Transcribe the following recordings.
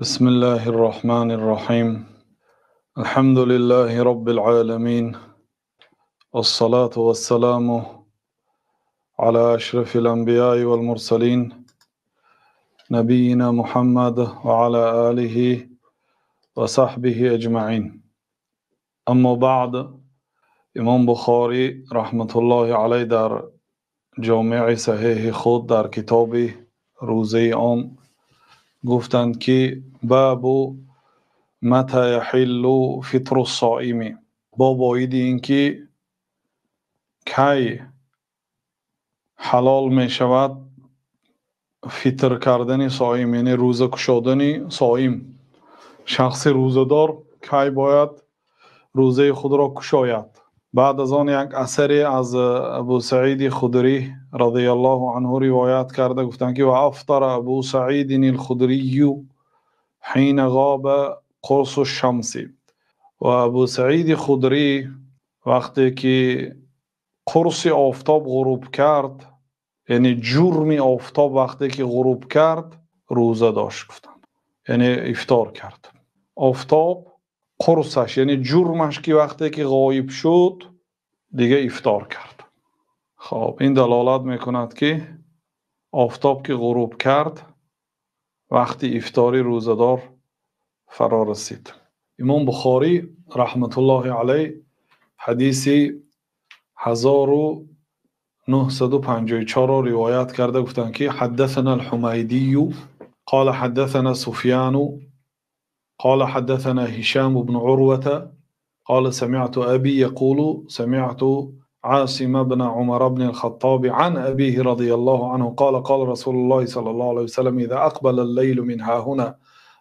بسم الله الرحمن الرحيم. الحمد لله رب العالمين، والصلاة والسلام على أشرف الأنبياء والمرسلين، نبينا محمد وعلى آله وصحبه أجمعين. أما بعد، Имом Бухорӣ раҳматуллоҳи алайҳ дар Ҷомеи Саҳеҳи худ дар китоби рӯзаи он гуфтанд, ки бабу متى يحل فطر الصائم, боб оиди ин ки кай ҳалол мешавад фитр кардани соим, яъне рӯза кушодани соим. Шахси рӯзадор кай бояд рӯзаи худро кушояд? Баъд аз он як асаре аз Абу Саиди Худрӣ радиаллоҳу анҳу ривоят карда гуфтанд, ки وأفطر أبو سعيد الخدري حين غاب قرص الشمس. Ва Абу Саиди Худрӣ вақте ки қурси офтоб ғуруб кард, яъне ҷурми офтоб вақте ки ғуруб кард, рӯза дошт, гуфтанд, яъне ифтор кард. Офтоб қурсаш, яъне ҷурмаш ки вақте ки ғоиб шуд, дига ифтор кард. Хоб, ин далолат мекунад, ки офтоб ки ғуруб кард, вақти ифтори рӯзадор фаро расид. Имом Бухорӣ раҳматуллоҳи алайҳ ҳадиси 1954-ро ривоят карда гуфтанд, ки حدثنا الحميدي قال حدثنا سفيان قال حدثنا هشام بن عروة قال سمعت أبي يقول سمعت عاصم بن عمر بن الخطاب عن أبيه رضي الله عنه قال قال رسول الله صلى الله عليه وسلم: إذا أقبل الليل من ها هنا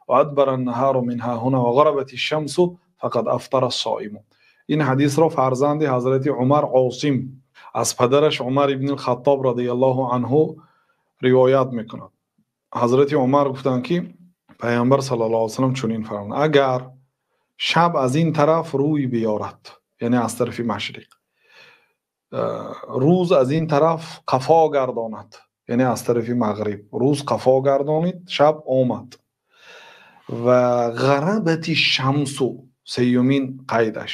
وأدبر النهار من ها هنا وغربت الشمس فقد أفطر الصائم. Ин ҳадисро фарзанди ҳазрати Умар Осим аз падараш Умар ибни Хаттоб радиаллоҳу анҳу ривоят мекунад. Ҳазрати Умар гуфтанд, ки Пайғамбар саллаллоҳу алайҳи васаллам чунин фармуд: агар шаб аз ин тараф рӯй биёрад, яъне аз тарафи машриқ, рӯз аз ин тараф қафо гардонад, яъне аз тарафи мағриб рӯз қафо гардонид, шаб омад, ва غربت الشمس, сеюмин қайдаш,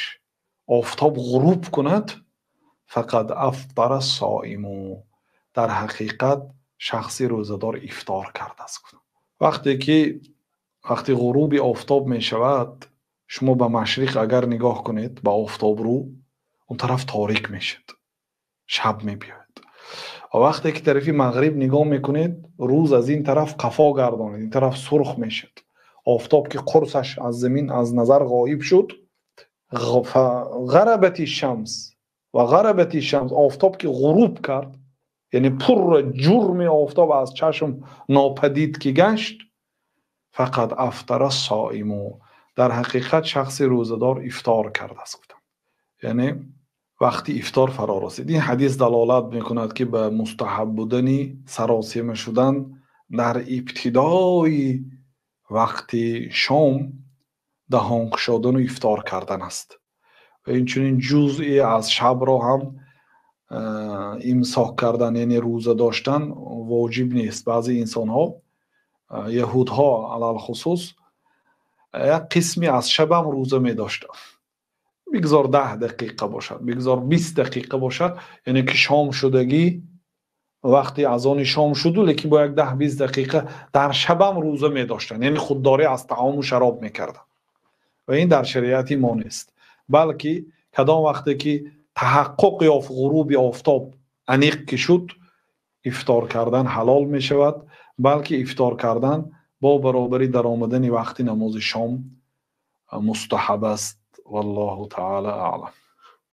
офтоб ғуруб кунад, فقد أفطر الصائم, дар ҳақиқат шахси рӯзадор ифтор кардааст. Вақте ки вақти ғуруби офтоб мешавад, шумо ба машриқ агар нигоҳ кунед, ба офтобрӯ, он тараф торик мешавад, шаб мебиёяд, ва вақте ки тарафи мағриб нигоҳ мекунед, рӯз аз ин тараф қафо гардонед, ин тараф сурх мешавад. Офтоб ки қурсаш аз замин аз назар ғоиб шуд, غربت الشمس وغربت الشمس, офтоб ки ғуруб кард, яъне пурра ҷурми офтоб аз чашм нопадид ки гашт, فقد أفطر الصائم, дар ҳақиқат шахси рӯзадор ифтор кардааст, гуфтанд, яъне вақти ифтор фаро расид. Ин ҳадис далолат мекунад, ки ба мустаҳаб будани саросема шудан дар ибтидои вақти шом, даҳон кушодану ифтор кардан аст ва инчунин ҷузъе аз шабро ҳам имсок кардан, яъне рӯза доштан воҷиб нест. Баъзе инсонҳо, яҳудҳо алалхусус, як қисме аз шабам рӯза медоштанд, бигзор 10 дақиқа бошад, бигзор 20 дақиқа бошад, яъне ки шом шудагӣ, вақти азони шом шуду, лекин бо як 10-20 дақиқа дар шабам рӯза медоштанд, яъне худдорӣ аз таому шароб мекарданд. Ва ин дар шариати мо нест, балки кадом вақте ки таҳаққуқ ёфт, ғуруби офтоб аниқ ки шуд, ифтор кардан ҳалол мешавад, балки ифтор кардан бо баробари даромадани вақти намози шом мустаҳаб аст. Валлоҳу таала аълам.